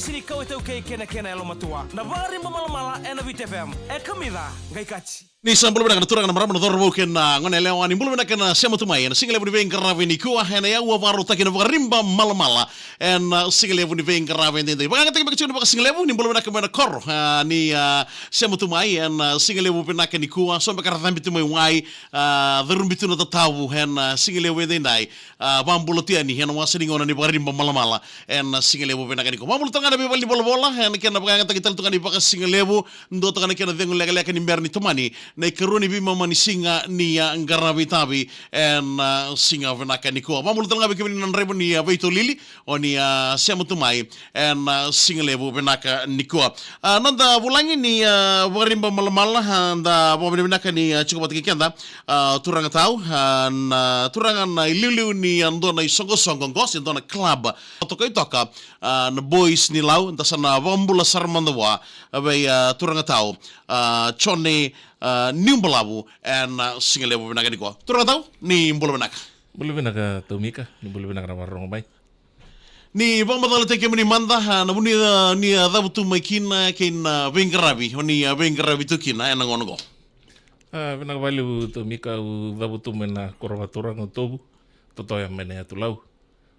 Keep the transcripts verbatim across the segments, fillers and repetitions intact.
Sini kau e taukei kena kena yalomatua. Na Vakariba Malamala ena Viti F M. E kamica, qai kati. Ni sa bula vinaka na turaga, na marama, na cauravou kei na gone yalewa, ni bula vinaka na sema tu mai ena siga levu ni veiqaravi nikua, ena yaua vakarautaki na Vakariba Malamala ena siga levu ni veiqaravi edaidai. Vakayagataki beka tiko na vakasigalevu, ni bula vinaka mai na koro, a, ni, a, sema tu mai ena siga levu vinaka nikua, so beka ra cabe tu mai wai, a, carubi tu na tatavu ena siga levu edaidai. A, vabula tu yani ena wasa ni gauna ni Vakariba Malamala ena siga levu vinaka nikua. Vabula tale ga na veivale ni volavola ena kena vakayagataki tale tu ga ni vakasigalevu, dua tale ga na kena cegu lekaleka ni bera ni tomani na ikarua ni veimama ni siga ni, a, qaravi tavi ena, a, siga vinaka nikua. Vabula tale ga vei kemuni na draiva ni, a, veitolili, o ni, a, sema tu mai ena, a, siga levu vinaka nikua. A, noda vulagi ni, a, Vakariba Malamala, a, da vakavinavinaka ni, a, tiko vata kei keda, a, turaga tau, a, na turaga na iliuliu ni, a, dua na isoqosoqo qo, se dua na club. Toka i toka, a, na Boys ni Lau, da sa na vakabula sara mada vua, a, vei, a, turaga tau, a, Jone, a, Niubalavu, ena, a, siga levu vinaka nikua. Turaga tau, ni bula vinaka. Bula vinaka Tomika, ni bula vinaka na vakarorogo mai. Ni vakamacalataki kemuni mada, a, na vanua, a, ni, a, cavutu mai kina kei na veiqaravi o ni, a, veiqaravi tu kina ena gauna qo. A, vinaka vakalevu Tomika, au cavutu mai na koro vakaturaga o Tovu, Totoya mai na yatu Lau.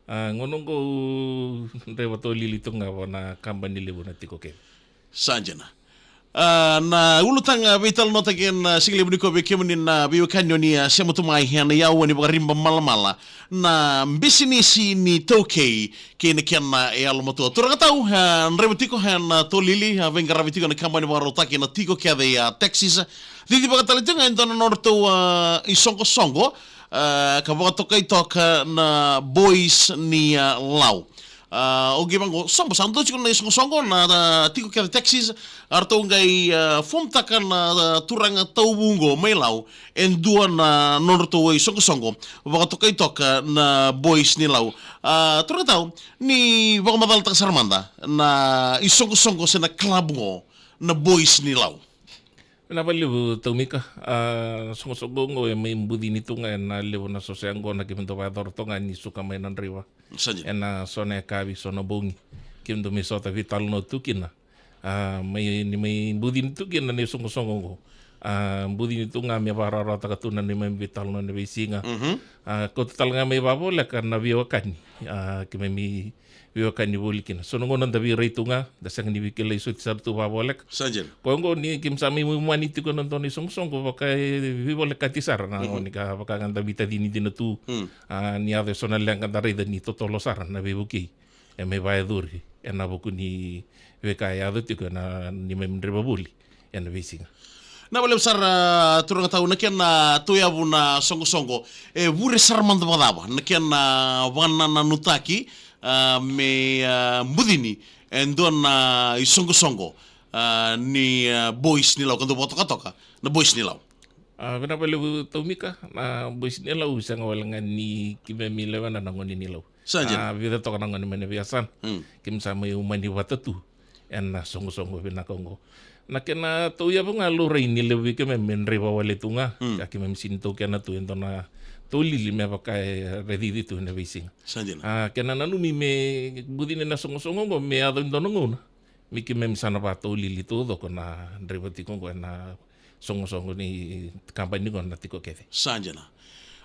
A, gauna qo au draiva tolili tu ga vua na kabani levu na Tiko Kece. Sa dina. A, na ulutaga veitalanoataki ena siga levu nikua vei kemuni na veiwekani o ni, a, sema tu mai ena yaua ni Vakariba Malamala, na bisinisi ni taukei kei na kena yalomatua. Turaga tau, a, draiva tiko ena tolili, a, veiqaravi tiko ena kabani vakarautaki na Tiko Kece, a, Taxis. Cici vaka tale tiko ga e dua na nodratou, a, isoqosoqo, a, ka vakatokai toka na Boys ni, a, Lau. A, o qai vaqo, sobo, sa dua tiko na isoqosoqo na, na Tiko Kece Taxis, a ratou qai, a, fomutaka na, na turaga tauvu qo mai Lau e dua na nodratou isoqosoqo vakatokai toka na Boys ni Lau. A, turaga tau, ni vakamacalataka sara mada na isoqosoqo se na club qo, na Boys ni Lau. Vinaka vakalevu Tomika. A, soqosoqo qo e mai bucini tu ga ena levu na soso yaqona, kemudou vakayacora toka ga ni suka mai na draiva. Sa dina. Ena so na yakavi, so na bogi, kemudou mai sota veitalanoa tu kina. A, mai, ni mai bucini tu kina na isoqosoqo qo. A, bucini tu ga me vakarawarawataka tu na neimami veitalanoa ena veisiga. Mhm. A, kauta tale ga mai vakavoleka na veiwekani. A, keimami veiwekani voli kina. So na gauna da veirai tu ga, da sega ni veikilai soti sara tu vakavoleka. Sa dina. Koya qo ni keimami sa mai umani tiko ena dua na isoqosoqo vaka e veivolekati sara na, mhm, gauna ka vaka ga da veitacini dina tu. Mm. A, ni yaco eso na leqa da raica ni totolo sara na veivukei e mai vakayacori ena vuku ni veika e yaco tiko ena neimami draiva voli ena veisiga. Vinaka vakalevu sara, a, turaga tau, na kena tauyavu na soqosoqo, e vure sara mada vakacava na kena vakanananutaki, a, me, a, bucini e dua na isoqosoqo, a, ni, a, Boys ni Lau, ka dau vakatokatoka na Boys ni Lau. A, vinaka vakalevu Tomika, na Boys ni Lau sega wale ga ni keimami lewena na gone ni Lau. Sa dina. A, vica toka na gone mai na veiyasana. Mm. Keimami sa mai umani vata tu ena soqosoqo vinaka oqo. Na kena tauyavu ga, laurai ni levu vei keimami me draiva wale tu ga. Mm. Ka keimami sini taukena tu e dua na tolili me vaka e raici tu ena veisiga. Sa dina. A, kena nanumi me bucini na soqosoqo oqo me yaco e dua na gauna me keimami sa na vakatolili taucoko na draiva tiko oqo ena soqosoqo ni kabani qo na Tiko Kece. Sa dina.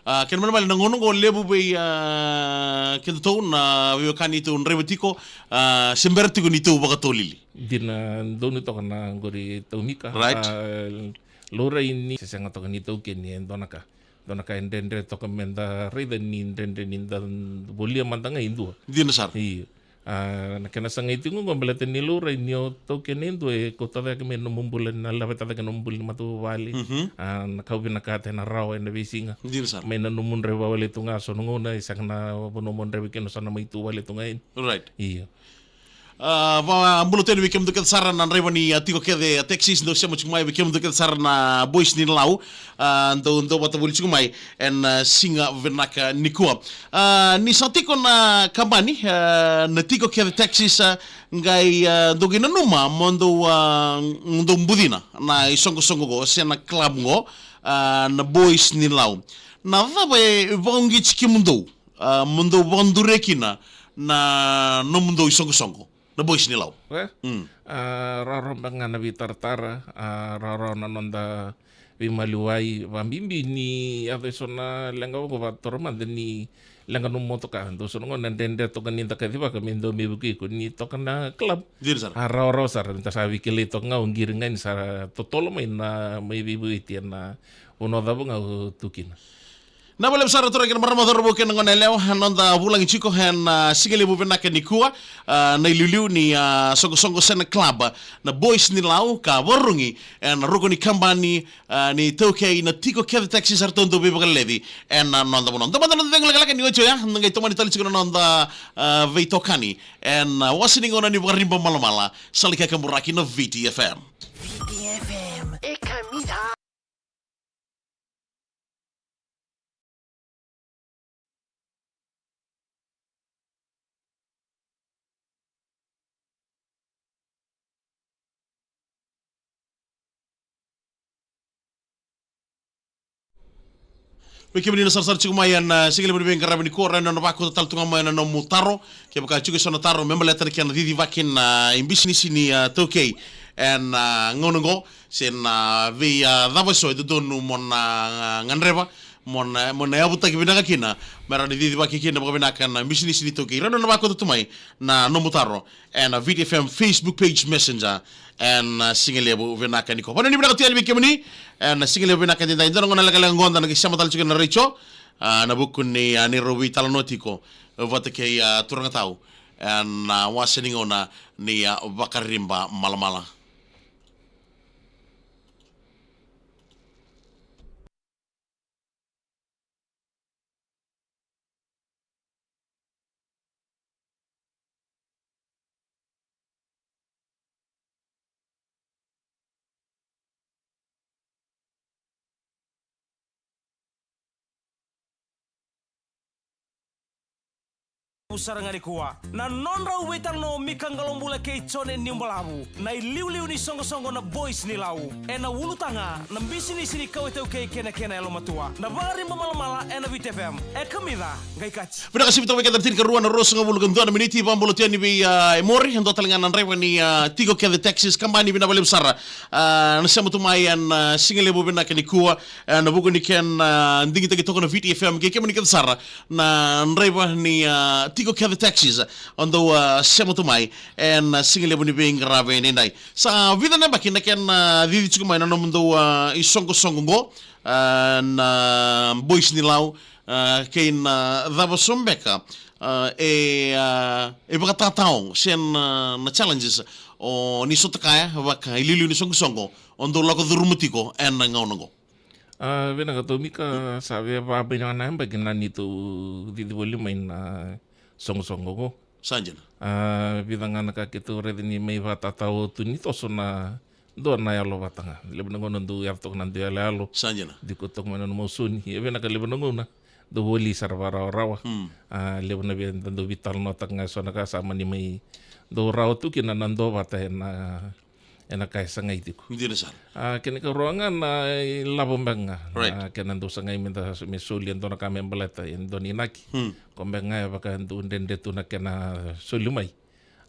A, kena ibalebale na gauna oqo levu vei, a, kedatou na veiwekani tou draiva tiko, a, se bera tiko ni tou vakatolili. Dina, donu toka na qori Tomika. Right. A, laurai ni se sega toka ni taukeni e dua na ka. Dua na ka e dredre toka me da raica ni dredre ni da volia mada ga e dua. Dina sara. Io. A, na kena sagai tiko oqo, baleta ni laurai ni o taukena e dua e kauta cake mai na nomu bula, na laveta cake na nomu bula ni matavuvale. Mhm. A, na ka o vinakata ena rawa ena veisiga. Dina sara. Mai na nomu draiva wale tu ga, so na gauna e sega na vanua mo draiva kina, so na mai tu wale tu ga yani. Right. Io. A, vakabula tu yani vei kemudou kece sara na draiva ni, a, Tiko Kece, a, Taxis, dou sema tiko mai, vei kemudou kece sara na Boys ni Lau, a, dou, dou vata voli tiko mai ena, a, siga vinaka nikua. A, ni sa tiko na kabani, a, na Tiko Kece Taxis, a, qai, a, dou qai nanuma mo dou, a, mo dou bucina na isoqosoqo qo se na club qo, a, na Boys ni Lau. Na cava e vakauqeti kemudou, a, mo dou vakaduria kina na nomudou isoqosoqo? Na Boys ni Lau. E? Mm. A, rawarawa beka ga na veitaratara, a, rawarawa na noda veimaliwai, vakabibi ni yaco eso na leqa vaqo, vakatoro mada ni leqa na motoka. Dua so na gauna dredre toka ni da kacivaka me dua me vukei iko ni toka na club. Dina sara. A, rawarawa sara, da sa veikilai toka ga o qiri ga ni sa totolo mai na mai veivueti ena vanua cava ga o tu kina. Na vakalevu sara turaga kei na marama, cauravou kei na goneyalewa, na noda vulagi tiko ena, a, sigalevu vinaka nikua, a, na iliuliu ni, a, soqosoqo se na club, na Boys ni Lau, ka vakarurugi ena ruku ni kabani, a, ni taukei na Tiko Kece Taxi, sa ratou dau veivakaleci ena noda vanua. Dua mada na noda cegu lekaleka ni oti oya, na qai tomani tale tiko na noda, a, veitokani ena, a, wase ni gauna ni Vakariba Malamala, sa lai kakaburaki na Viti F M. Viti F M, e kamica. Vei kemuni na sarasara tiko mai ena, a, sigalevu ni veiqaravi nikua, rawa ni o na vakauta tale tu ga mai na nomu taro. Kevaka tiko eso na taro me baleta na kena cicivaki na, a, ibisinisi ni, a, taukei ena, a, gauna oqo, se na, a, vei, a, cava eso e dodonu mo na, a, gadreva, mo na, mo na yavutaki vinaka kina, me rawa ni cicivaki kina vakavinaka na bisinisi ni taukei. Rawa ni o na vakauta tu mai na nomu taro ena Viti F M Facebook page Messenger ena, a, sigalevu vinaka nikua. Vanuinui vinaka tu yani vei kemuni ena, a, sigalevu vinaka edaidai. Dua na gauna lekaleka oqo da na qai sema tale tiko ena retio, a, ena vuku ni, a, neirau veitalanoa tiko vata kei, a, turaga tau ena, a, wase ni gauna ni, a, Vakariba Malamala. Sara ga nikua na nodrau veitalanoa o Mika Qalobula kei Jone Niubalavu, na iliuliu ni soqosoqo na Boys ni Lau, ena ulutaga na bisinisi ni kawa iTaukei kei na kena yalomatua. Na Vakariba Malamala ena Viti F M. E kamica, qai kati. Vinaka, sivi toka vei keda na tinikarua na ruasagavulu ka dua na miniti, vakabula tu yani vei, a, Emori, e dua tale ga na draiva ni, a, Tiko Kece Taxis, kabani vinaka vakalevu sara. A, na sema tu mai ena, a, sigalevu vinaka nikua, ena vuku ni kena, a, digitaki toka na Viti F M, kei kemuni kece sara na draiva ni, a, Tiko Kece Taxis, o dau, a, sema tu mai ena, a, sigalevu ni veiqaravi edaidai. Sa vica na yabaki na kena, a, cici tiko mai na nomudou, a, isoqosoqo qo, a, na Boys ni Lau, a, kei na cava so beka, a, e, a, e vakatatao se na, na challenges o ni sotakaya vaka iliuliu ni soqosoqo o dou lako curuma tiko ena gauna oqo. A, vinaka Tomika, sa via vakavinaka na yabaki na neitou cici voli mai na soqosoqo oqo. Sa dina. A, vica ga na ka keitou raica ni mai vakatatao tu ni toso na dua na yalo vata ga. Levu na gauna dou yaco toka na dua yaloyalo. Sa dina. Tiko toka mai na nomu soni. E vinaka levu na gauna dou voli sara vakarawarawa. Hmm. A, levu na vei da dou veitalanoataka ga eso na ka sa mani mai dou rawa tu kina na dua vata ena, ena ka e sagai tiko. Dina sara. A, kena ikarua ga na ilavo beka ga. Right. A, kena dou sagai me da, me soli e dua na ka me baleta e dua na inaki. Hmm. Ko beka ga e vaka dou dredre tu na kena soli mai.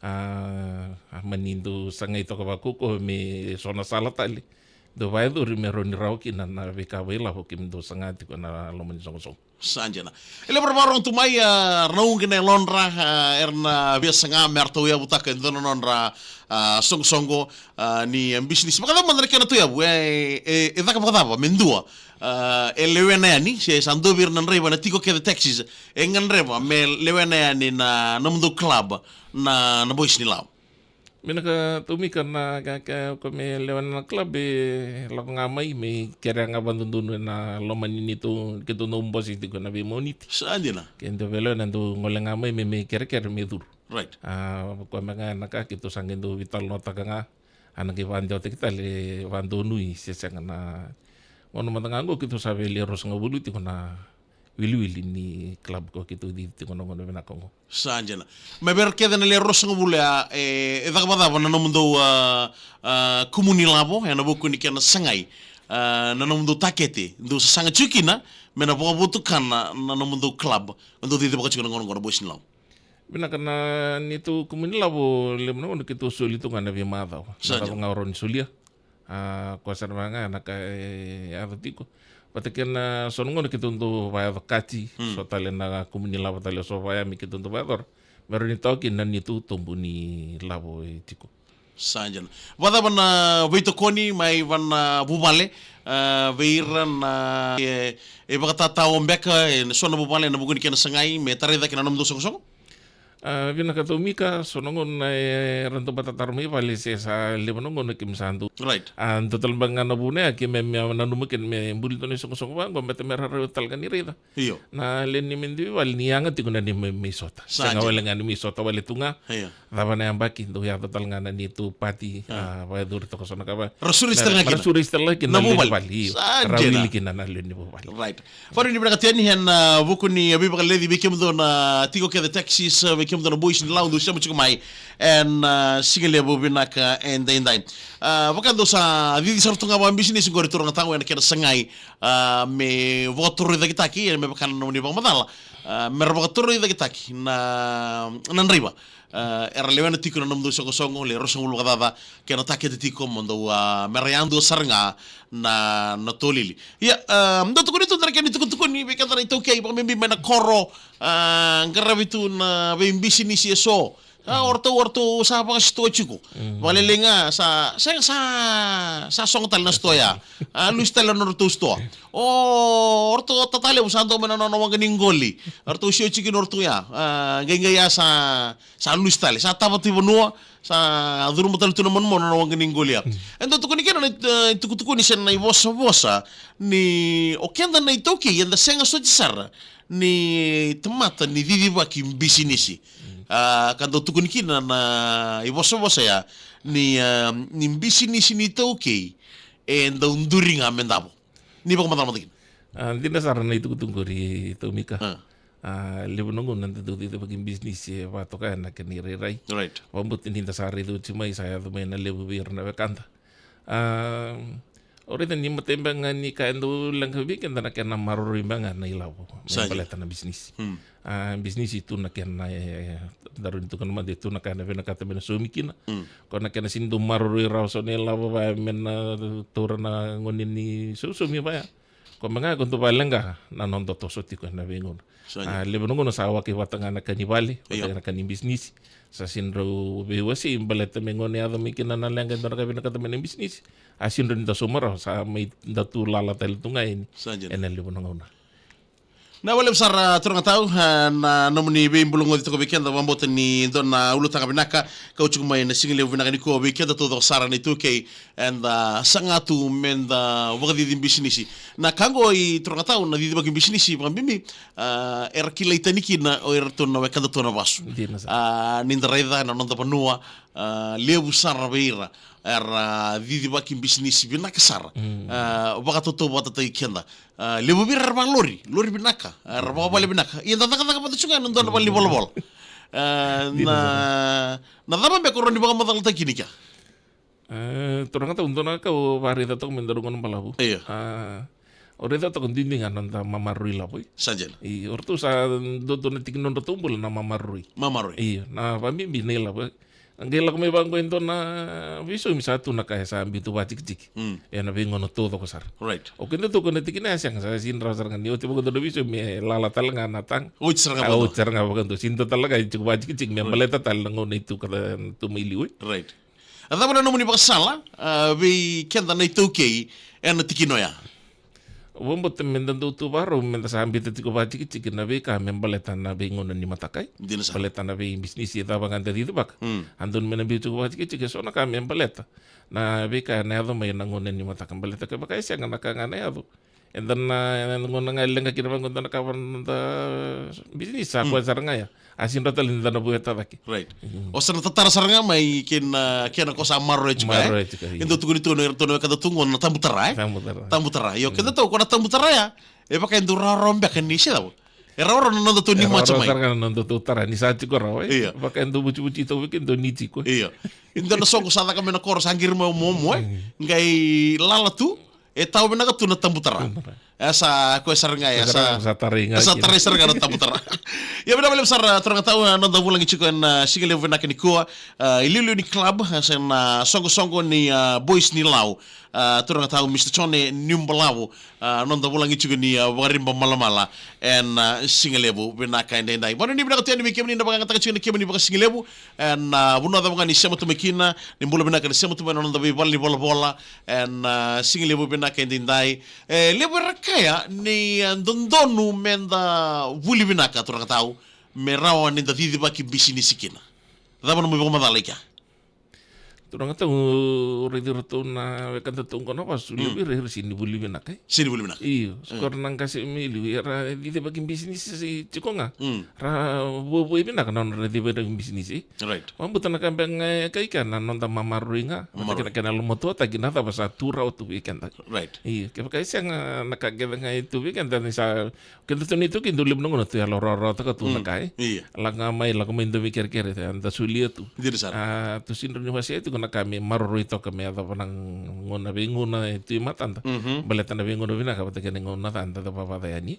A, a mani dou sagai toka vakaukaua me so na sala tale dou vakayacori me rawa ni rawa kina na veika vakailavo kemudou saga tiko ena loma ni soqosoqo. Sa dina. E levu era vakarorogo tu mai, a, ra na uqi na yalodra, a, era na via saga me ratou yavutaka e dua na nodra, a, soqosoqo, a, ni, a, bisinisi. Vakacava mada na kena tauyavu, e, e, e caka vakacava me dua, a, e lewena yani, se sa dua vei ira na draiva na Tiko Kece Taxis, e gadreva me lewena yani na nomudou club na, na Boys ni Lau. Vinaka Tomika, na ka, ka, ko me lewena na club e lako ga mai me kerea ga vakadodonu ena loma ni neitou, keitou dau bose tiko ena veimoniti. Sa dina. Ke dua vei lewena dau gole ga mai me, me kerekere me curu. Right. A, ko me ga na ka keitou sa qai dau veitalanoataka ga. A na qai vakadewataki tale vakadonui se sega na gauna mada ga oqo keitou sa via le ruasagavulu tiko na wiliwili ni club ko keitou cici tiko na gauna vinaka oqo. Sa dina. Mai vei ira kece na le ruasagavulu ya, e, e caka vakacava na nomudou, a, a, kumuni lavo ena vuku ni kena sagai, a, na nomudou takete dou sasaga tiko kina me na vakavotukana na nomudou club dou cici vaka tiko na gauna oqo na Boys ni Lau? Vinaka na neitou kumuni lavo, levu na gauna keitou soli tu ga na veimacawa. Sa dina. Na cava ga o rawa ni solia. A, koya sara ga na ka e yaco tiko. Vata kei na so na gauna keitou dau vakayaco kati, hmm, so tale na kumuni lavo tale so vaya me keitou dau vakayacora. Me rawa ni tawa kina na neitou tobu ni lavo e tiko. Sa dina. Vakacava na veitokoni mai vei na vuvale, a, vei ira na, e, e vakatatao beka, e, so na vuvale ena vuku ni kena sagai me tarai cake na nomudou soqosoqo? A, vinaka Tomika, so na gauna era dau vakatataro mai vale se sa levu na gauna keimami sa dau. Right. A, dua tale beka ga na vuna ya keimami a nanuma kina me buli dua na isoqosoqo vaqo, baleta me ra rawa tale ga ni raica. Io. Na lewe ni nomudou vale ni yaga tiko na neimami sota. Sa dina. Sega wale ga ni mai sota wale tu ga. Io. Cava na yabaki, dau yaco tale ga na neitou pati, a, vakayacori toka so na ka va. Ra sureti tale ga kina. Ra sureti tale ga kina na lewe ni vale. Sa dina. Ra wili kina na lewe ni vale. Right. Vakavinavinaka Teni ena, a, vuku ni, a, veivakaleci vei kemudou na tiko kece Texas, a, vei kemudou na boys ni Lau dou sema tiko mai ena, a, sigalevu vinaka edaidai. A, vaka dou sa cici sara tu ga vakabisinisi qori turaga tau ena kena sagai, a, me vakatorocaketaki, e, me vaka na nomuni vakamacala, a, me ra vakatorocaketaki na, na draiva. A, era lewena tiko na nomudou soqosoqo, le ruasagavulu vakacaca, kei na takete tiko mo dou, a, me ra yadua sara ga na, na tolili. Ia, a, dou tukuni tu na kena itukutukuni vei keda na iTaukei, vakabibi mai na koro, a, qaravi tu na veibisinisi eso. A, o ratou, o ratou sa vakasitoa tiko. Mm. Vakalailai ga, sa, sa, sa, sa sogo tale na sitoa ya. A, lusi tale na nodratou sitoa. O ratou Tata Levu sa dua mai na nona waqa ni qoli. O ratou sio tiko na ratou ya. A, qai, qai ya sa, sa lusi tale. Sa tava tu i vanua, sa curuma tale tu na manumanu na waqa ni qoli ya. Mm. E dau tukuni kina na, e, tukutukuni se na ivosavosa ni o keda na iTaukei, eda sega soti sara ni tamata ni cicivaki bisinisi. Mm. A, ka dau tukuni kina na ivosavosa ya ni, a, ni bisinisi ni iTaukei e dau duri ga me davo. Ni vakamacala mada kina. A, dina sara na itukutuku qori Tomika. A. A, levu na gauna da dau cicivaki bisinisi e vakatoka ena kena irairai. Right. Vakabauta ni da sa raica oti mai sa yaco mai na levu vei ira na wekada. A, o raica ni matai beka ga ni ka e dau leqa vei keda na kena maroroi beka ga na ilavo. Sa dina. Me baleta na bisinisi. Hmm. A, bisinisi tu na kena, e, daru ni tukuna mada e tu na ka ena vinakata me na saumi kina. Hmm. Ko na kena sini dau maroroi rawa so na ilavo vaya me na taura na gone ni sausaumi vaya. Ko me ga ko dau valeqa na noda toso tiko ena veigauna. Sa dina. A, levu na gauna sa waki vata ga na ka ni vale, io, vata ga na ka ni bisinisi. Sa sini rau veiwasei baleta me gauna yaco mai kina na leqa e dua na ka vinakata mai na bisinisi. A sini rau ni da sauma rawa, sa mai da tu lala tale tu ga yani. Sa dina. Ena levu na gauna. Na vakalevu sara turaga tau, a, na nomuni veibulagoci toka vei keda, vakabauta ni dua na ulutaga vinaka ka oti mai na sigalevu vinaka nikua vei keda taucoko sara na iTaukei. Eda saga tu meda vakacici bisinisi. Na ka qo i turaga tau, na cicivaki bisinisi vakabibi, a, era kilai tani kina o iratou na wekadatou na vasu. Dina sara. A, ni da raica na noda vanua, a, levu sara vei ira era cicivaki bisinisi vinaka sara. Mm. A, vakatautauvatataki keda. A, levu vei ira era vakalori, lori vinaka, a, era vakavale vinaka. Ia da cakacaka vata tiko ga ena dua na vale ni volavola. A, dina sara. Na, na cava beka o rawa ni vakamacalataki kina kea? E, turaga tau, dua na ka au vakaraica toka mai daru gauna balavu. Io. A, au raica toka duidui ga na noda mamaroroi lavo, e. Sa dina. Io, o ratou sa dua, dua na tiki ni nodratou bula na mamaroroi. Mamaroroi. Io, na vakabibi na ilavo, e. Qai lako mai vaqo e dua na veisaumi sa tu na ka e sa biu tu vakatikitiki. Mm. Ena veigauna taucoko sara. Right. O kedatou ko na tikina ya sega, sa sini rawa sara ga ni oti vakadua na veisaumi e lala tale ga na taga. Oti sara ga vakadua. Oti sara ga vakadua. Sini dua tale ga e tiko vakatikitiki me baleta tale na gauna e tu ka tu mai liu, e. Right. A cava na nomuni vakasala, a, vei keda na iTaukei ena tikina oya? Au vakabauta meda dau tu vakarau meda sa biuta tiko vakatikitiki na veika me baleta na veigauna ni mataka, e. Dina sara. Baleta na veibisinisi cava ga da cicivaka. Mm. A dodonu me na biu tiko vakatikitiki eso na ka me baleta na veika ena yaco mai na gauna ni mataka, baleta kevaka e sega na ka ga na yaco. Eda na, eda na gauna ga e leqa kina vaqo dua na ka vaka na noda bisinisi sa koya sara ga ya. A sini rawa tale ni da na vueta cake. Right. Mm. O sa na tatara sara ga mai kei na, kei na ko sa maroroya tiko, e? Maroroya tiko, io. E dau tukuni tu na iratou na wekadatou qo na tabutara, e? Tabutara. Tabutara. Io, mm, kedatou ko na tabutara ya. E vaka e dau rawarawa beka ni se cava. E rawarawa na nodatou ni maca mai. E rawarawa sara ga na nodatou tara ni sa tiko rawa, e? Io. Vaka e dau vucivuci tau vei kedatou ni tiko. Io. E dua na soqo sa caka mai na koro sa qiri mai o momo, e? Mm. Qai lala tu. E tawa vinaka tu na tabutara. Tabutara. E sa, ko e sara ga, e sa, sa tarai ga e sa kina. Tarai sara ga na tabutara. Ia, vinaka vakalevu sara, turaga tau, na noda vulagi tiko ena, a, siga levu vinaka nikua, a, iliuliu ni club, a, se na, a, soqosoqo ni, a, Boys ni Lau, a, turaga tau Mister Jone Niubalavu, a, noda vulagi tiko ni, a, Vakariba Malamala, ena, a, siga levu vinaka edaidai. Vanuinui vinaka tu yani vei kemuni na vakayagataka tiko na kemuni vakasiga levu, ena, a, vanua cava ga ni sema tu mai kina, ni bula vinaka ni sema tu mai na noda veivala ni volavola, ena, a, siga levu vinaka edaidai. E levu era kaya ni, e, dodonu meda vuli vinaka, turaga tau, me rawa nida cicivaki bisinisi kina. Cava nomu ivakamacala i kea? Turaga tau, raici iratou na wekadatou qo na vasu, mm, levu vei ira era sega ni vuli vinaka, e? Sega ni vuli vinaka. Io, e, so ko ira na qase mai liu, era cicivaki bisinisi tiko ga. Mm. Ra vuavui vinaka na nodra cicivaki bisinisi. Right. Vakabuta na ka beka ga e kai kea na noda mamaroroi ga. Mamaroroi. Vata kei na kena yalomatuataki na cava sa tu rawa tu vei keda. Right. Io, kevaka e sega na ka kece ga e tu vei keda ni sa, keda tu ni tu kei dau levu na gauna tu yalo rawarawataka tu na, mm, ka, e. Io. Lako ga mai, lako mai dau veikerekere, e, da solia tu. Dina sara. A, tu sega ni rawa ni wasea tiko na ka me maroroi toka me yacova na gauna, veigauna e tu e matada. Mhm. Baleta na veigauna vinaka vata kei na gauna ca da cava vata yani.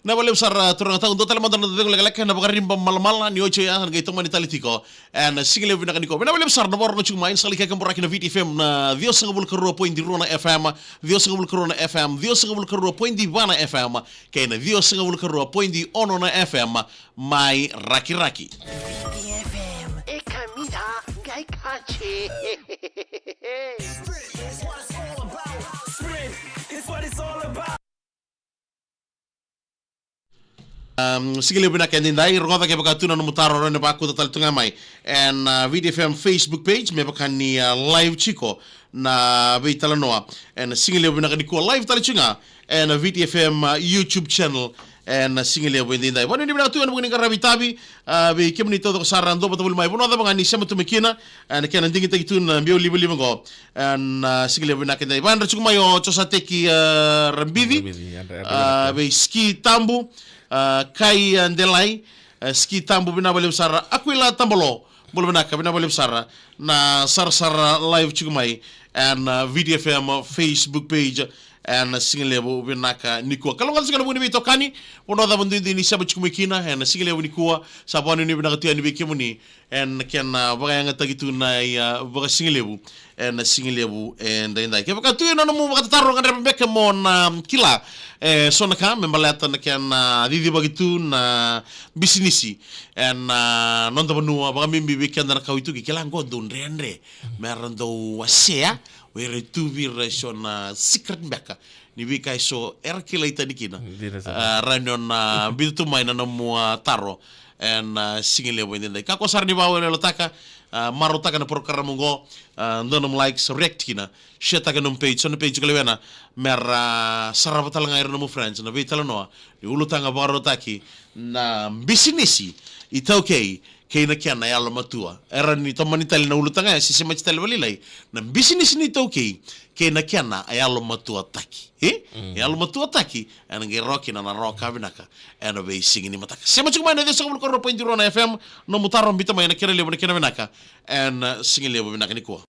Vinaka vakalevu sara, turaga tau, dua tale mada na cegu lekaleka ena Vakariba Malamala ni oti oya, na qai tomani tale tiko ena siga levu vinaka nikua. Vinaka vakalevu sara na vakarorogo tiko mai, sa lai kakaburaki na Viti F M na ciwasagavulu ka rua poidi rua na F M, ciwasagavulu ka rua na F M, ciwasagavulu ka rua poidi va na F M, kei na ciwasagavulu ka rua poidi ono na F M mai Rakiraki. Viti F M, e kamica qai kaci. Sprint is what it's all about. Sprint is what it's all about. Um, siga levu vinaka edaidai, rogoca kevaka tu na nomu taro, rawa ni vakuta tale tu ga mai ena, uh, Viti F M Facebook page, me vaka ni, uh, live tiko na veitalanoa ena siga levu vinaka nikua, live tale tu ga ena Viti F M, uh, YouTube channel ena siga levu edaidai. Vanuinui vinaka tu ena vuku ni qaravi itavi, uh, vei kemuni taucoko sara, dua vata voli mai vanua cava ga ni sema tu mai kina, ena kena digitaki tu na biau livaliva qo. Ena, uh, siga levu vinaka edaidai. Vakayadrati tiko mai o Josateki, uh, Rabici. Rabici, yadra, yadra, uh, yadra. Vei Ski Tabu, uh, Kai, uh, Delai, uh, Ski Tabu, vinaka vakalevu sara. Akuila Tabalo, bula vinaka, vinaka vakalevu sara. Na sarasara live tiko mai ena, uh, Viti F M Facebook page ena siga levu vinaka nikua. Kalougata tiko na vuku ni veitokani, vanua cava duidui ni sema tiko mai kina ena siga levu nikua. Sa vakanuinui vinaka tu yani vei kemuni ena kena vakayagataki tu na, ia, vakasigalevu ena sigalevu edaidai. Kevaka tu e na nomu vakatataro, gadreva beka mo na kila e so na ka me baleta na kena cicivaki tu na bisinisi ena noda vanua, vakabibi vei keda na kawa iTaukei. Kila qo dau dredre me ra dau wasea o ira e tu vei ira e so na secret beka ni veika e so era kilai tani kina. Dina sara. A, rawa ni o na biuta tu mai na nomu, a, taro ena, a, sigalevu edaidai. Kakua sara ni vakayaloyalotaka, a, marautaka na porokaramu oqo, a, dua nomu likes, react kina, share-taka nomu page, so na page ko lewena me ra sarava tale ga ira nomu friends na veitalanoa ni ulutaga vakarautaki na bisinisi iTaukei kei na kena yalomatua. Era ni tomani tale na ulutaga ya, se semati tale vakalailai, na bisinisi ni iTaukei kei na kena yalomatuataki. E? Mm. Yalomatuataki, ena qai rawa kina na rawa ka vinaka ena veisiga ni mataka. Sema tiko mai na ciwasagavulu ka rua poidi rua na F M, nomu taro, biuta mai na kena levu, na kena vinaka ena sigalevu vinaka nikua.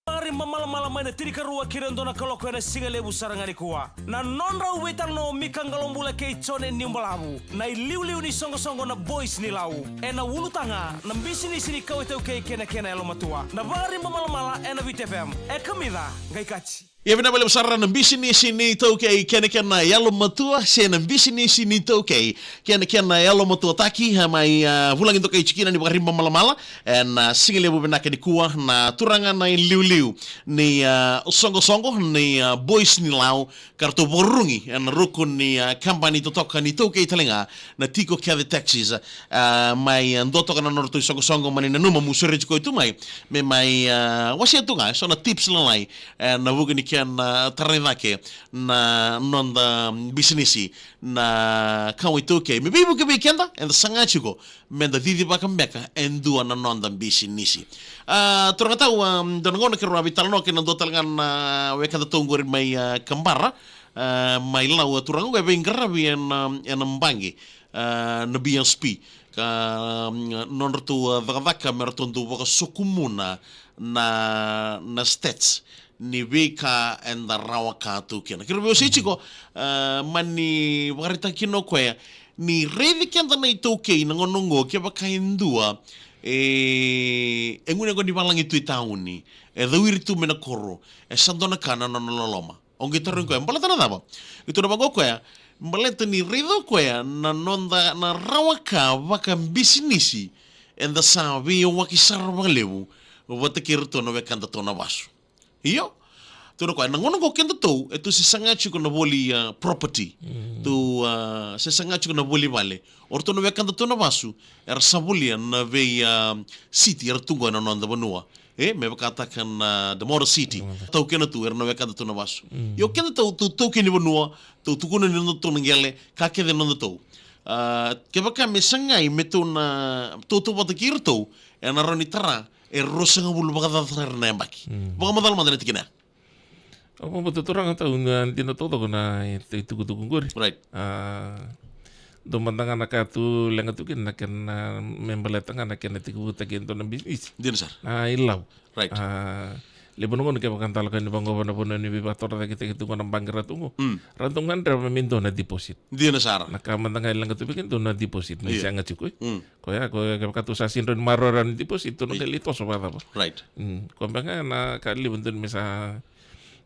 Ari mamalamala mai na tinikarua ki na dua na kaloko ena sigalevu sara ga nikua. Na nodrau veitalanoa o Mika Qalobula kei Jone Niubalavu, na iliuliu ni soqosoqo na Boys ni Lau, ena ulutaga na bisinisi ni kawa iTaukei kei na kena yalomatua. Na Vakariba Malamala ena Viti F M, e kamica qai kaci. Ia, vinaka vakalevu sara. Na bisinisi ni iTaukei kei na kena yalomatua, se na bisinisi ni iTaukei kei na kena yalomatuataki, e mai, a, vulagi dokai tiko kina ni Vakariba Malamala ena, a, sigalevu vinaka nikua na turaga na iliuliu ni, a, soqosoqo ni, a, Boys ni Lau, ka ratou vakarurugi ena ruku ni, a, kabani totoka ni iTaukei tale ga na Tiko Kece Taxis. A, mai, a, dua toka na nodratou isoqosoqo, mani nanuma meu sureti koya tu mai me mai, a, wasea tu ga e so na tips lalai ena vuku ni kena, a, tarai cake na noda bisinisi na kawa iTaukei. Me veivuke vei keda eda saga tiko meda cicivaka beka e dua na noda bisinisi. A, turaga tau, a, dua na gauna keirau a veitalanoa kei na dua tale ga na wekadatou qori mai, a, Kabara, a, mai Lau, a turaga qo e veiqaravi ena, ena baqe, a, na B S P. Ka, mm, nodratou, a, cakacaka me ratou dau vakasokumuna na, na stats ni veika eda rawa ka taukena. Keirau veiwasei tiko, ah, mani vakaraitaka kina o koya ni raici keda na iTaukei na gauna oqo, kevaka e dua e, e gunu yaqona ni valagi tu i tauni, e cawiri tu mai na koro, e sa dua na ka na nona loloma. O qai tarogi koya, baleta na cava? Qai tukuna vaqo o koya, baleta ni raica o koya na noda na rawa ka vakabisinisi, eda sa veiyawaki sara vakalevu vata kei iratou na wekadatou na vasu. Io. Tukuna o koya, na gauna oqo kedatou, e tou se saga tiko na voli, ah, property. Mm. Tou, ah, se saga tiko na voli vale. O iratou na wekadatou na vasu, era sa volia na vei, ah, city era tu qo ena noda vanua. E, me vakataka na the model city. Model. Taukena tu, era na wekadatou na vasu. Mm. Io kedatou, tou taukeni vanua, tou tukuna ni nodatou na qele, ka kece na nodatou. Ah, kevaka me sagai me tou na, tou tautauvata kei iratou, ena rawa ni tara e ruasagavulu vakacaca na yabaki. Mm. Vakamacala mada na tikina ya. Au vakabauta turaga tau na dina taucoko na i-, itukutuku qori. Right. Ah, dua mada ga na ka tu leqa tu kina na kena me baleta ga na kena tekivutaki e dua na bisinisi. Dina sara. Na ilavo. Right. Ah, levu na gauna kevaka da lako yani vaqo ena vanua ni veivakatorocaketaki tu qo na baqe ra tu qo. Mm. Ra dau gadreva me dua na deposit. Dina sara. Na ka mada ga e leqa tu vei keda na deposit, me sega tiko, e. Mm. Koya, koya, kevaka tou sa sega ni maroroya na deposit, tou na qai lai toso vakacava. Right. Mm. Koya beka ga na ka levu dodonu me sa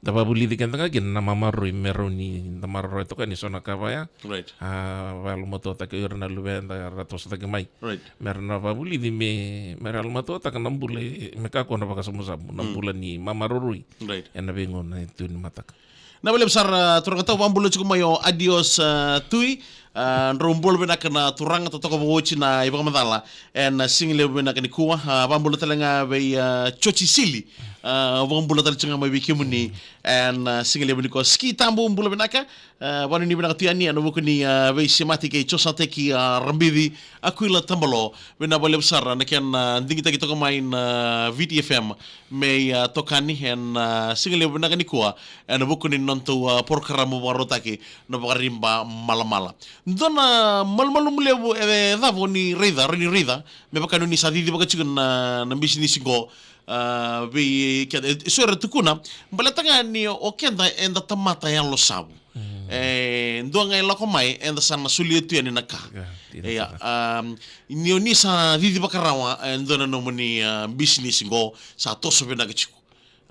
da vakavulici keda ga kina na mamaroroi me rawa ni da maroroya toka yani eso na ka vaya. Right. A, vakayalomatuataki o ira na luveda ra tosotaki mai. Right. Me ra na vakavulici me, me ra yalomatuataka na bula e, me kakua na vakasabusabu, na bula ni mamaroroi. Right. Ena veigauna e tu ni mataka. Na vakalevu sara, turaga tau, vakabula tiko mai o Adios, a, Tui. A, drau bula vinaka na turaga, totoka vakaoti na ivakamacala ena sigalevu vinaka nikua. A, vakabula tale ga vei, a, Chochi Sili. A, vakabula tale tiko ga mai vei kemuni ena sigalevu nikua. Ski Tabu, bula vinaka. A, vakanuinui vinaka tu yani ena vuku ni, a, veisemati kei Josateki, a, Rabici, Akuila Tabalo. Vinaka vakalevu sara na kena, a, digitaki toka mai na, a, Viti F M. Me, a, tokani ena, a, sigalevu vinaka nikua ena vuku ni nodatou, a, porokaramu vakarautaki na Vakariba Malamala. Dua na malumalumu levu e cava o ni raica, rawa ni raica, me vaka ni o ni sa cicivaka tiko na, na bisinisi qo, a, vei keda, e, so era tukuna, baleta ga ni o keda eda tamata yalosavu. Mm. E, dua ga e lako mai, eda sa na solia tu yani na ka. Ia, dina sara. Ia, a, ni o ni sa cicivaka rawa e dua na nomuni, a, bisinisi qo, sa toso vinaka tiko.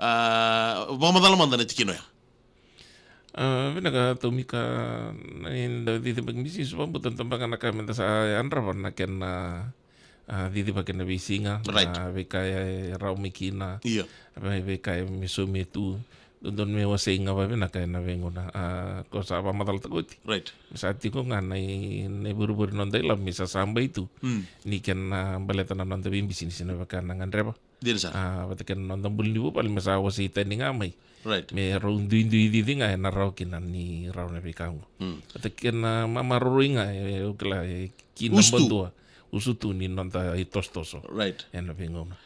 A, vakamacala mada na tikina oya. A, vinaka Tomika, ni da cicivaki bisinisi, vakabauta tabaka na ka me da sa yadrava na kena, a, cicivaki na veisiga, right, na veika e rawa mai kina, io, na veika e me saumi tu, dodonu me wasei ga vakavinaka ena veigauna. A, ko sa vakamacalataka oti. Right. Me sa tiko ga na i, na ivurevure ni noda ilavo me sa sabai tu. Mm. Ni kena baleta na noda veibisinisi na veika na gadreva. Dina sara. A, vata kei na noda bula ni vuvale me sa wasei tani ga mai. Right. Me rau duidui cici ga ena rawa kina ni rawa na veika qo. Mm. Vata kei na mamaroroi ga, e, au kila, e, kina badua. Usutu. Usutu ni noda itosotoso. Right. Ena veigauna.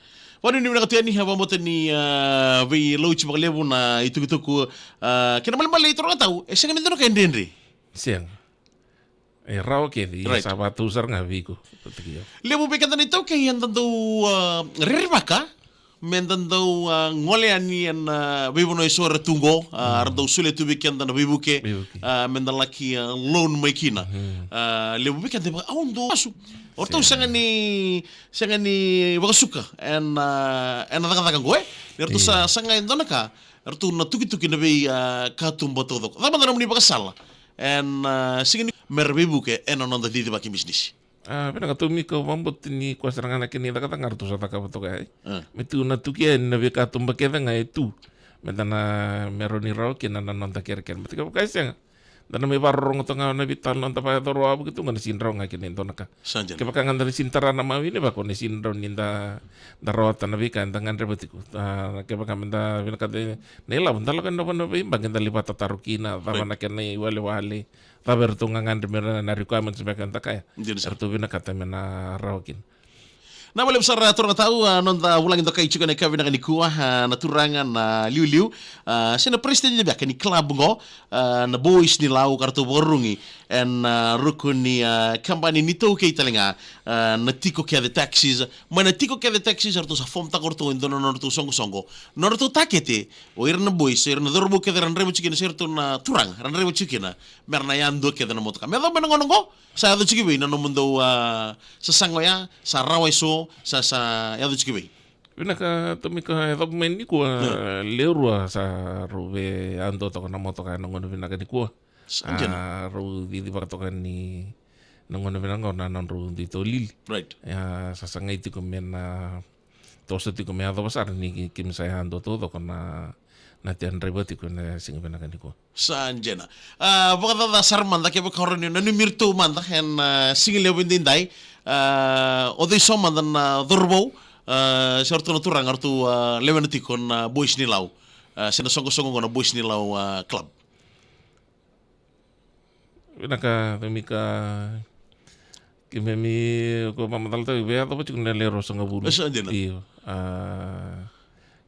Vakanuinui vinaka tu yani, a, vakabauta ni, a, veilauti vakalevu na itukutuku, a, kei na malemale, turaga tau, e sega ni dua na ka e dredre. Sega. E rawa kece, ia, right, sa vakatau sara ga vei iko. Levu vei keda na iTaukei eda dau, a, rerevaka me da dau, a, gole yani ena, a, veivanua eso era tu qo, a, mm, ra dau solia tu vei keda na veivuke, veivuke, a, me da laki, a, loan mai kina. Mm. A, levu vei keda e vaka, au dau vasu. O ratou, sega, sega ni, sega ni vakasuka ena, a, ena cakacaka qo, e? Ni ratou, ia, sa, saga e dua na ka, ratou na tukituki na vei, a, katuba taucoko. Cava mada na nomuni vakasala ena, a, siga ni, me ra veivuke ena noda cicivaki bisinisi? A, vinaka Tomika, au vakabauta ni koya sara ga na kena icakacaka ratou sa cakava toka ya. A. Me tu na tuki yani na veikatuba kece ga e tu. Me da na, me rawa ni rawa kina na noda kerekere. Baleta kevaka e sega, da na mai vakarorogo toka ga na veitalanoa da vakayacora wavoki tu ga, na sega ni rawa ga kina e dua na ka. Sa dina. Kevaka ga da na sega ni tara na mawi ni vako, na sega ni rawa ni da, da rawata na veika eda gadreva tiko. A, kevaka me da vinakata na ilavo, da lako ena vanua veibaqe, da lai vakatataro kina, cava, right, na kena iwalewale, cava eratou gagadre me ra na requirements beka eda kaya. Dina sara. Eratou vinakata me na rawa kina. Vinaka vakalevu sara turaga tau, a, noda vulagi dokai tiko ena yakavi vinaka nikua, a, na turaga na liuliu, a, se na president beka ni club qo, a, na Boys ni Lau ka ratou vakarurugi ena, a, ruku ni, a, kabani ni taukei tale ga, a, na Tiko Kece Taxis. Mai na Tiko Kece Taxis, ratou sa form-taka o ratou e dua na nodratou soqosoqo. Nodratou takete, o ira na boys, o ira na cauravou kece era draiva tiko kina, se ratou na turaga era draiva tiko kina, mera na yadua kece na motoka. Me yacova mai na gauna qo, sa yaco tiko vei na nomudou, a, sasaga oya, sa rawa eso, sa, sa yaco tiko vei? Vinaka Tomika, e yacova mai nikua, lewe rua sa rau via yadua toka na motoka ena gauna vinaka nikua. Sa dina. A, rau cicivaka toka ni na gauna vinaka qo na nodrau dui taulili. Right. Ia, sa sagai tiko me na toso tiko me yacova sara ni keimami sa yadua taucoko na, na tea draiva tiko ena siga vinaka nikua. Sa dina. A, vakacaca sara mada kevaka o rawa ni nanumi iratou mada ena, a, sigalevu edaidai. A, o cei so mada na cauravou, a, se o ratou na turaga ratou, a, lewena tiko na Boys ni Lau, a, se na soqosoqo qo na Boys ni Lau, a, club? Vinaka Tomika, keimami, ko vakamacalataki, via yacova tiko na lewe ruasagavulu. E sa dina. Io. A,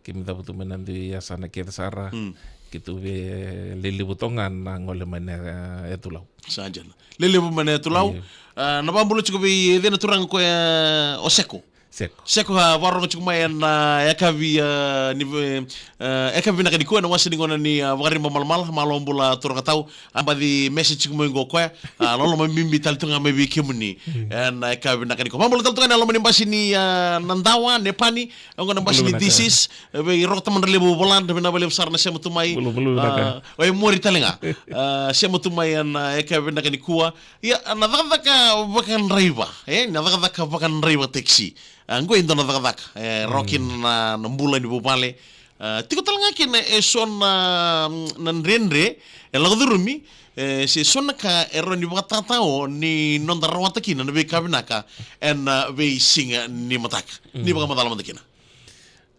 keimami cavutu mai na dui yasana kece sara. Mm. Keitou via lelevu toka ga na gole mai na, e, yatu Lau. Sa dina. Lelevu mai na yatu Lau. Io. A, na vakabula tiko vei cei na turaga koya, o Seko? Seko. Seko, a, vakarorogo tiko mai ena, a, yakavi, a, ni, e, a, yakavi vinaka nikua ena wase ni gauna ni, a, vakariba malamala, malo bula turaga tau. A baci message tiko mai qo o koya, a, loloma bibi tale tu ga mai vei kemuni. Mm. Ena yakavi vinaka nikua. Vakabula tale tu ga ena loma ni basi ni, a, Nadawa, Nepani, oqo na basi ni This Is, e, vei Roko Tamadra Levu Vola, vinaka vakalevu sara na sema tu mai. Bula, bula, vinaka. A, o Emori tale ga. A, sema tu mai ena, a, yakavi vinaka nikua. Ia, na cakacaka vakadraiva, e, na cakacaka vakadraiva taxi. A, qo e dua na cakacaka, e, rawa kina na, na bula ni vuvale. A, tiko tale ga kina eso na, na dredre e lako curumi, e, se so na ka e rawa ni vakatatao ni noda rawata kina na veika vinaka ena, a, veisiga ni mataka. Ni vakamacala mada kina.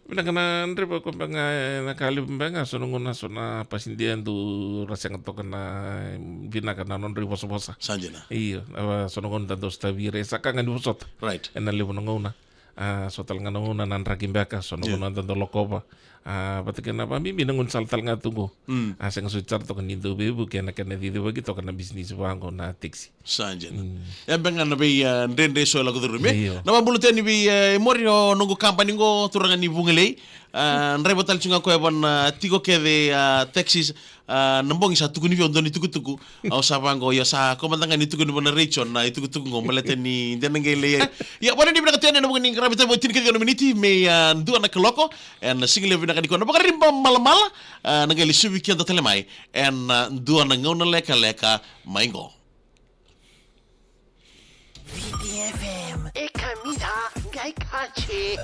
Vinaka na draiva ko beka ga, e, na ka levu beka ga, so na gauna so na pasidia dau ra sega toka na vinaka na nodra ivosavosa. Sa dina. Io, na so na gauna da dau sotavi ira, e sa ka ga ni vosota. Right. Ena levu na gauna. A, so tale ga na gauna na draki beka, so na gauna da dau lokova. A, vata kei na vakabibi na gaunisala tale ga tu qo. Mm. A, sega soti sara toka ni dau veivuke ena kena cicivaki toka na bisinisi vaqo na taxi. Sa dina. Mm. E beka ga na vei, a, dredre so e lako curumi. Io. Na vakabula tu yani vei, a, Emori, o noqu kabani qo, turaga ni Vugalei. A, draiva tale tu ga o koya vua na, a, Tiko Kece, a, Taxis. A, na bogi sa tukuni vei au dua na itukutuku. Au sa vaqo, ia sa kau mada ga ni tukuni vua na Rachel na itukutuku qo, baleta ni de na qai lai. Ia, vakanuinui vinaka tu yani ena vuku ni qaravi tale vakatini ka ciwa na miniti me, a, dua na kaloko ena sigalevu vinaka nikua. Na vakariba malamala, a, na qai lai suvi keda tale mai ena, a, dua na gauna lekaleka mai qo. V T F M, e kamita qai kaci.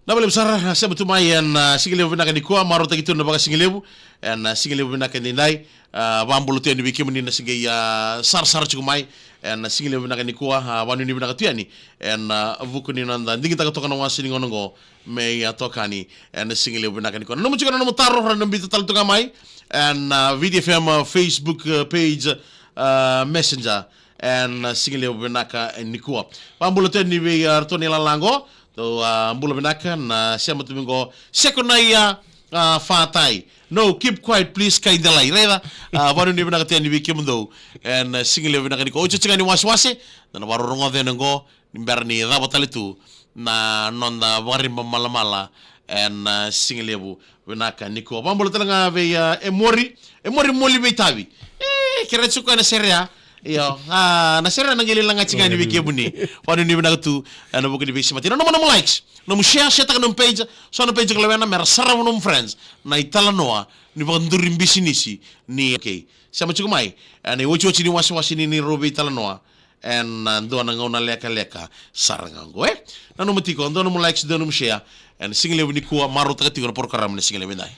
Vinaka vakalevu sara, a, sema tu mai ena, a, sigalevu vinaka nikua, marautaki tu na vakasigalevu ena, a, sigalevu vinaka edaidai. A, vakabula tu yani vei kemuni na se qai, a, sarasara tiko mai ena, a, sigalevu vinaka nikua, a, vakanuinui vinaka tu yani ena, a, vuku ni noda digitaka toka na wase ni gauna qo me, a, itokani ena, a, sigalevu vinaka nikua. Nanuma tiko na nomu taro, ra na biuta tale tu ga mai ena, a, V T F M, a, Facebook, a, page, a, Messenger ena, a, sigalevu vinaka nikua. Vakabula tu yani vei, a, ratou na ilala qo. Tou, a, bula vinaka, na sema tu mai qo. Seko na ia, a, Fatai. No, keep quiet, please, kai delai. Raica, a, vakanuinui vinaka tu yani vei kemudou ena, a, sigalevu vinaka nikua. Oti, oti ga ni wasewase, da na vakarorogo yani qo ni bera ni cava tale tu na noda vakariba malamala ena, a, sigalevu vinaka nikua. Vakabula tale ga vei, a, Emori. Emori Moli Veitavi. E, kerea tiko koya na serea. Io, a, na serea na qai lai lagati ga yani vei kemuni. Vakanuinui vinaka tu ena vuku ni veisemati. Nanuma nomu likes, nomu share, share taka nomu page, so na page ka lewena, mera sarava nomu friends na italanoa ni vakaduri bisinisi ni, okay. Sema tiko mai ena iotioti ni wasewase ni neirau veitalanoa ena, a, dua na gauna lekaleka sara ga qo, e? Nanuma tiko, dua nomu likes, dua nomu share ena sigalevu nikua, marautaka tiko na porokaramu ena sigalevu edai.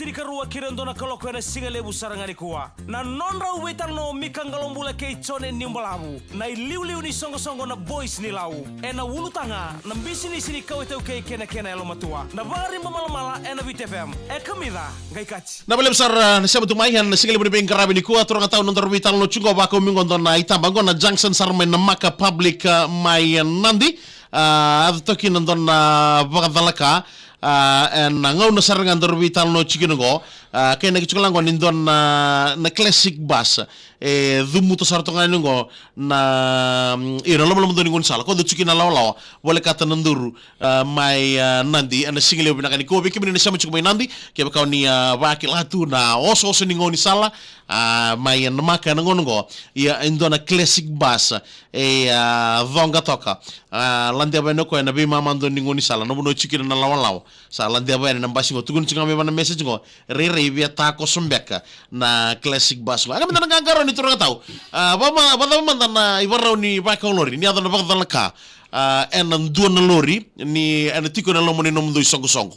Tinikarua kei na dua na kaloko ena siga levu sara ga nikua. Na nodrau veitalanoa o Mika Qalobula kei Jone Niubalavu, na iliuliu ni soqosoqo na Boys ni Lau. Ena ulutaga na bisinisi ni kawa iTaukei kei na kena yalomatua. Na Vakariba Malamala ena Viti F M. E kamica, qai kati. Na valevu sara na sema tu mai ena siga levu ni veiqaravi nikua, turaga tau, nodaru veitalanoa tiko qo, vakaumi qo dua na itaba qo na junction sara mai Namaka Public, ah, mai, ah, Nadi. Ah, yaco toka kina dua na vakacalaka, ah, ena gauna sara ga daru veitalanoa tiko kina qo. Ah, kei na kitiko la qo ni dua na, na classic bus. E cumuta sara toka ga ni qo na, mm, io, na lomaloma dua ni gaunisala. Ko dau tiko kina lawalawa, volekata Naduru, ah, mai, ah, Nadi, ena siga levu vinaka nikua. Vei kemuni na sema tiko mai Nadi, kevaka o ni, ah, vakila tu na osooso ni gaunisala, ah, mai Namaka ena gauna qo, ia e dua na classic bus e, ah, coqa toka. Ah, ladeva yani o koya ena veimama dua ni gaunisala, na vanua tiko kina na lawalawa. Sa ladeva yani na basi qo, tukuni tiko ga mai vua na message qo, rairai via takoso beka na classic bus qo. A, kemuni na qaqarauni, turaga tau. Ah, vama-, vacava mada na ivakarau ni vaka o lori, ni yaco na vakacalaka, ah, ena dua na lori, ni ena tiko ena loma ni nomudou isoqosoqo.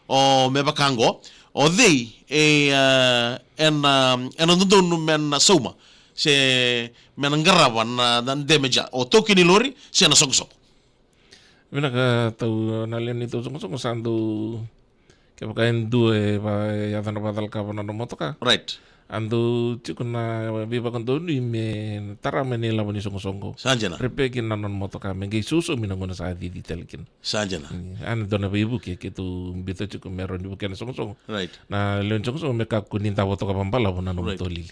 O, me vaka qo, o cei e, ah, ena, ena dodonu me na sauma, se me na qarava na, na damage, o taukei ni lori se na soqosoqo? Vinaka tau, na lewe ni tau soqosoqo sa dau, kevaka e dua e va-, e yaco na vakacalaka vua na nona motoka. Right. A dau tiko na veivakadonui me tara mai na ilavo ni soqosoqo. Sa dina. Repair kina na nona motoka, me qai sausaumi na gauna sa cici tale kina. Sa dina. Mm, a na dua na veivuke keitou biuta tiko me rawa ni vukea na soqosoqo. Right. Na lewe ni soqosoqo me kakua ni davo toka vakabalavu na nomu, right, tolili.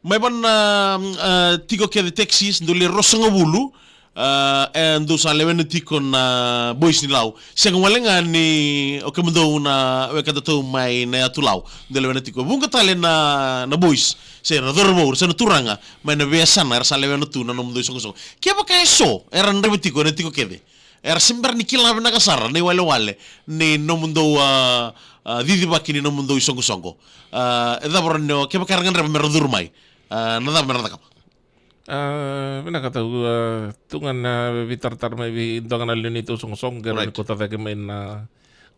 Mai vua na, ah, tiko kece taxis, dou le ruasagavulu, ah, e dou sa lewena tiko na Boys ni Lau. Sega wale ga ni o kemudou na wekadatou mai na yatu Lau, dou lewena tiko. Vuqa tale na, na boys, se na cauravou, se na turaga mai na veiyasana era sa lewena tu na nomudou isoqosoqo. Kevaka e so era draiva tiko ena tiko kece, era se bera ni kila vinaka sara na iwalewale ni nomudou, ah, ah, cicivaki ni nomudou isoqosoqo. Ah, e cava rawa ni o, kevaka era gadreva me ra curu mai, ah, na cava me ra cakava? Ah, vinaka tau, ah, tu ga na veitaratara mai vei dua ga na lewe ni tau soqosoqo, qai rawa ni, right, kauta cake mai na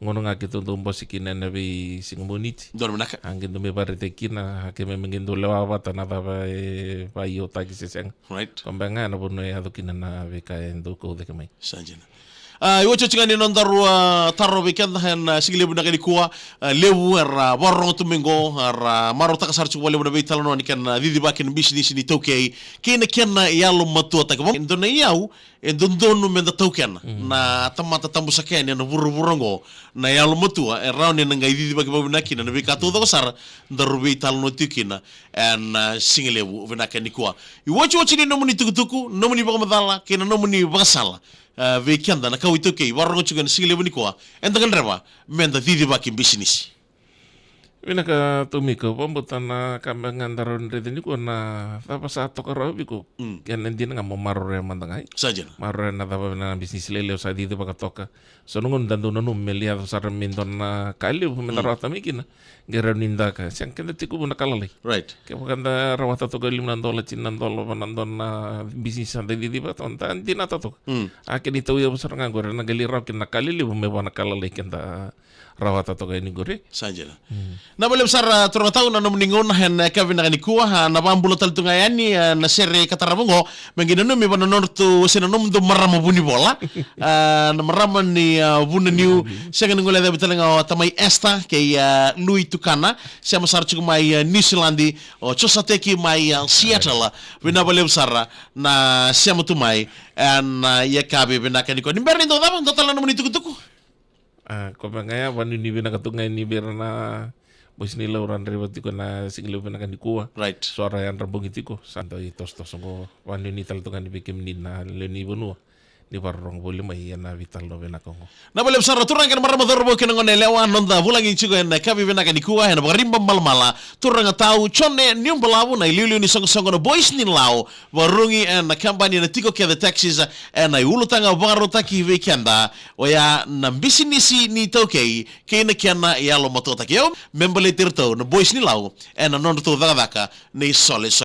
gauna ga keitou dau bose kina ena veisiga Moniti. Dua na vinaka. A qai dau mai vakaraitaki kina, a keimami qai dau lewa vata na cava e vakaiotaki se sega. Right. Koya beka ga na vanua e yaco kina na veika e dau kau cake mai. Sa dina. Ah, iotioti ga ni nodaru, ah, taro vei keda ena, ah, siga levu vinaka nikua, ah, levu era, ah, vakarorogo tu mai qo, era, ah, marautaka sara tiko vakalevu na veitalanoa ni kena, ah, cicivaki na bisinisi ni taukei kei na kena, ah, yalomatuataki. Vaka e dua na iyau e dodonu meda taukena, mm, na tamata tabusaka yani ena vuravura oqo, na yalomatua, e rawa ni na qai cicivaki vakavinaka kina na veika taucoko sara daru veitalanoa tiko kina ena, ah, siga levu vinaka nikua. Iotioti ni nomuni tukutuku, nomuni vakamacala kei na nomuni vakasala, ah, vei keda na kawa iTaukei vakarorogo tiko ena siga levu nikua, eda gadreva meda cicivaki bisinisi. Vinaka tau Mika, vakabauta na ka beka ga da rawa ni raica nikua, na cava sa toka rawa vei iko. Mm. Kena dina ga mo maroroya mada ga. Sa dina. Maroroya na cava na bisinisi lelevu sa cicivaka toka. So na gauna da dau nanuma me lai yaco sara me dua na ka levu meda, mm, rawata mai kina, qai rawa ni da ka, sega, keda tekivu na ka lalai. Right. Kevaka da rawata toka e lima na dola, tini na dola vua na dua na bisinisi sa da cicivaka toka, da dinata toka. Mm. A kena itauyavu sara ga qori, na qai lai rawa kina na ka lelevu mai vua na ka lalai keda rawata toka yani qori. Sa dina. Mm. Vinaka vakalevu sara, ah, turaga tau, na nomuni gauna ena yakavi vinaka nikua, ah, na vakabula tale tu ga yani, ah, na sere ka tarava oqo, me qai nanumi vua na nodratou, se na nomudou marama vunivola. Ah, na marama ni, ah, Vunaniu, sega ni guilecavi tale ga o tamai Esther kei, ah, Lui Tukana, sema sara tiko mai, ah, Niusiladi, o Josateki mai, ah, Seattle. Vinaka vakalevu sara na sema tu mai ena, ah, yakavi vinaka nikua. Ni bera ni dau cava, dua tale na nomuni tukutuku? Ah, koya beka ga ya, vakanuinui vinaka tu ga yani vei ira na Boys ni Lau ra draiva tiko ena siga levu vinaka nikua. Right. So ra yadra bogi tiko, sa dau itosotoso qo. Vakanuinui tale tu ga yani vei kemuni na lewe ni vanua ni vakarorogo voli mai ena veitalanoa vinaka oqo. Vinaka vakalevu sara turaga kei na marama, cauravou kei na goneyalewa, noda vulagi tiko ena yakavi vinaka nikua ena Vakariba Malamala, turaga tau Jone Niubalavu, na iliuliu ni soqosoqo na Boys ni Lau, vakarurugi ena kabani na Tiko Kece Taxis, ena iulutaga vakarautaki vei keda, oya na bisinisi ni taukei kei na kena yalomatuataki. Io, me baleti iratou na Boys ni Lau ena nodratou cakacaka ni isolisoli.